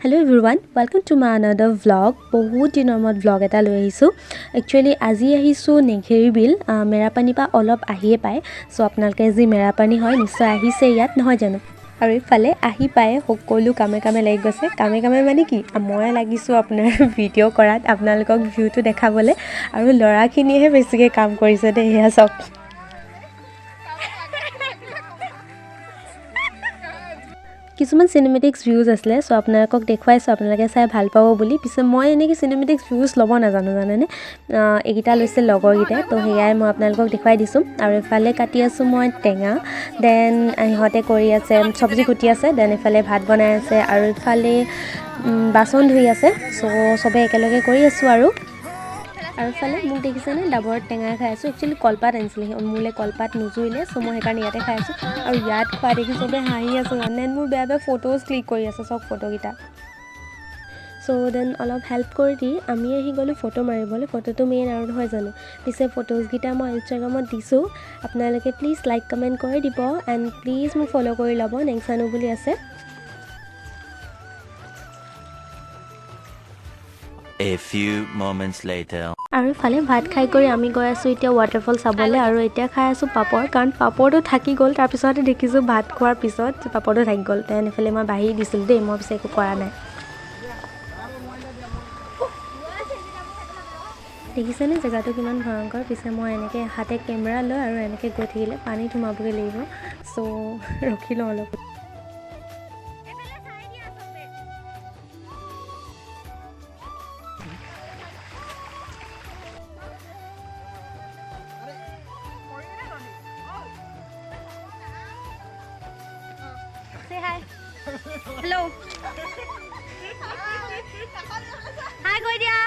Hello everyone, welcome to my another vlog. বহুত দিনৰ মূৰত ভ্লগ এটা লৈ আহিছোঁ। একচুৱেলি আজি আহিছোঁ নেঘেৰি বিল, মেৰাপানীৰ পৰা অলপ আহিয়ে পায়। চ' আপোনালোকে যি মেৰাপানী হয়, নিশ্চয় আহিছে ইয়াত, নহয় জানো? আৰু ইফালে আহি পায়ে সকলো কামে কামে লাগি গৈছে। কামে কামে মানে কি, মই লাগিছোঁ আপোনাৰ ভিডিঅ' কৰাত, আপোনালোকক ভিউটো দেখাবলৈ, আৰু ল'ৰাখিনিয়েহে বেছিকৈ কাম কৰিছে দেই। সেয়া চাওক। কিছুমান চিনেমেটিক্স ভিউজ আছিলে, চ' আপোনালোকক দেখুৱাইছোঁ, আপোনালোকে চাই ভাল পাব বুলি। পিছে মই এনেকৈ চিনেমেটিক্স ভিউজ ল'ব নাজানো, জানেনে? এইকেইটা লৈছে লগৰকেইটাই, তো সেয়াই মই আপোনালোকক দেখুৱাই দিছোঁ। আৰু ইফালে কাটি আছোঁ মই টেঙা, then ইহঁতে কৰি আছে চব্জি কুটি আছে, then ইফালে ভাত বনাই আছে আৰু ইফালে বাচন ধুই আছে। চ' চবে একেলগে কৰি আছোঁ। আৰু আৰু ইফালে মোক দেখিছেনে, ডাবৰত টেঙা খাই আছোঁ। একচুৱেলি কলপাত আনিছিলে, মোলৈ কলপাত নুজুৰিলে, চ' মই সেইকাৰণে ইয়াতে খাই আছোঁ। আৰু ইয়াত খোৱা দেখি চবে হাঁহি আছে জানে, মোৰ বেয়া বেয়া ফটোজ ক্লিক কৰি আছে। চব ফটোকেইটা। চ' then অলপ হেল্প কৰি দি আমি আহি গ'লোঁ ফটো মাৰিবলৈ। ফটোটো মেইন আৰু, নহয় জানো? পিছে ফটোজকেইটা মই ইনষ্টাগ্ৰামত দিছোঁ, আপোনালোকে প্লিজ লাইক কমেণ্ট কৰি দিব এণ্ড প্লিজ মোক ফ'ল' কৰি ল'ব, নেংচানু বুলি আছে। A few moments later. আৰু ইফালে ভাত খাই কৰি আমি গৈ আছোঁ এতিয়া ৱাটাৰফল চাবলৈ। আৰু এতিয়া খাই আছোঁ পাপৰ, কাৰণ পাপৰটো থাকি গ'ল। তাৰপিছতে দেখিছোঁ ভাত খোৱাৰ পিছত পাপৰটো থাকি গ'ল। Then এইফালে মই বাঢ়ি দিছিলোঁ দেই, মই পিছে একো কৰা নাই। দেখিছেনে জেগাটো কিমান ভয়ংকৰ? পিছে মই এনেকৈ হাতে কেমেৰা লৈ আৰু এনেকৈ গৈ থাকিলে পানীত সোমাবগৈ লাগিব। চ' ৰখি লওঁ অলপ। Say hi. Hello. Hi কৈ দিয়া।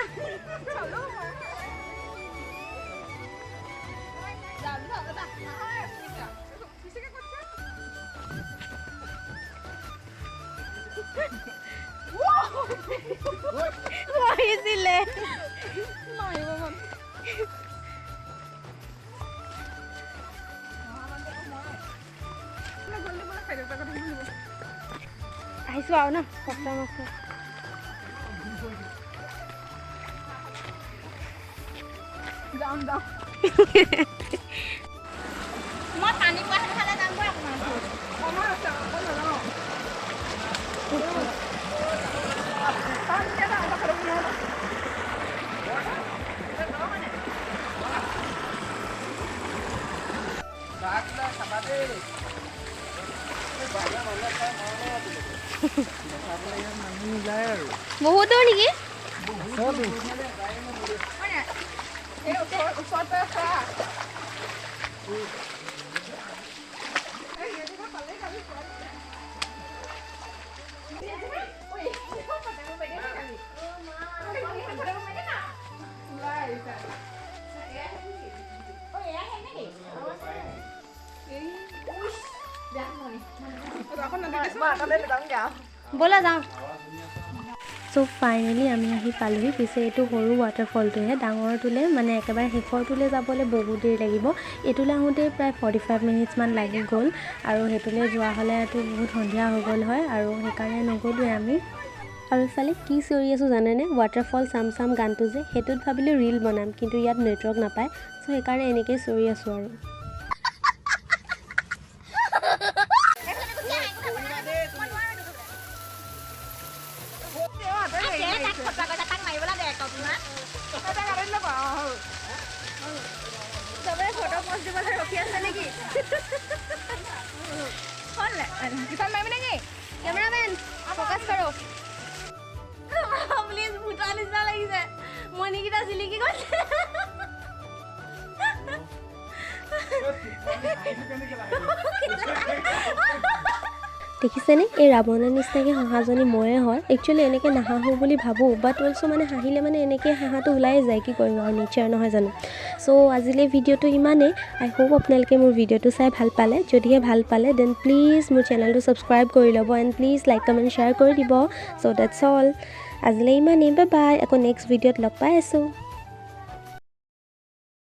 মাৰিছিলে। আহিছোঁ আৰু ন, কষ্ট মষ্ট। যাম যাম। মই পানী পোৱা ফালে যামগৈ অকণমান। অকণমান আছে, অকণ নাযাওঁ। বহুত দূৰ নেকি? এই ওচৰতে চোৱা। ব'লা যাওঁ। চ' ফাইনেলি আমি আহি পালোহি। পিছে এইটো সৰু ৱাটাৰফলটোহে, ডাঙৰটোলৈ মানে একেবাৰে শেষৰটোলৈ যাবলৈ বহুত দেৰি লাগিব। এইটোলৈ আহোঁতে প্ৰায় 45 মিনিটছমান লাগি গ'ল আৰু সেইটোলৈ যোৱা হ'লেতো বহুত সন্ধিয়া হৈ গ'ল হয় আৰু সেইকাৰণে নগ'লোৱে আমি। আৰু ইফালে কি চিঞৰি আছোঁ জানেনে? ৱাটাৰফল চাম চাম গানটো যে, সেইটোত ভাবিলোঁ ৰীল বনাম, কিন্তু ইয়াত নেটৱৰ্ক নাপায়। চ' সেইকাৰণে এনেকেই চিঞৰি আছোঁ আৰু। তাক ফটোৱা কৈছা, তাক মাৰিবলৈ দে কল্পনা। চবে ফটো পোষ্ট দিবলৈ ৰখি আছে নেকি? হ'ল নাই? কিছুমান মাৰিবি নেকি? কেমেৰামেন, ফ'কাছ কৰক প্লিজ। ভূতৰ নিচিনা লাগিছে, মণিকেইটা জিলিকি গৈছে। দেখিছেনে, এই ৰাৱণৰ নিচিনাকৈ হাঁহাজনী ময়ে হয়। একচুৱেলি এনেকৈ নাহাঁহো বুলি ভাবোঁ, বাট অলছ' মানে হাঁহিলে মানে এনেকৈ হাঁহাটো ওলাই যায়। কি কৰিম আৰু, নেচাৰ নহয় জানো? চ' আজিলৈ ভিডিঅ'টো ইমানেই। আই হোপ আপোনালোকে মোৰ ভিডিঅ'টো চাই ভাল পালে। যদিহে ভাল পালে, then please মোৰ চেনেলটো ছাবস্ক্ৰাইব কৰি ল'ব and please like, comment, share কৰি দিব। চ' that's all, আজিলৈ ইমানেই, বাই বাই। আকৌ নেক্সট ভিডিঅ'ত লগ পাই আছোঁ।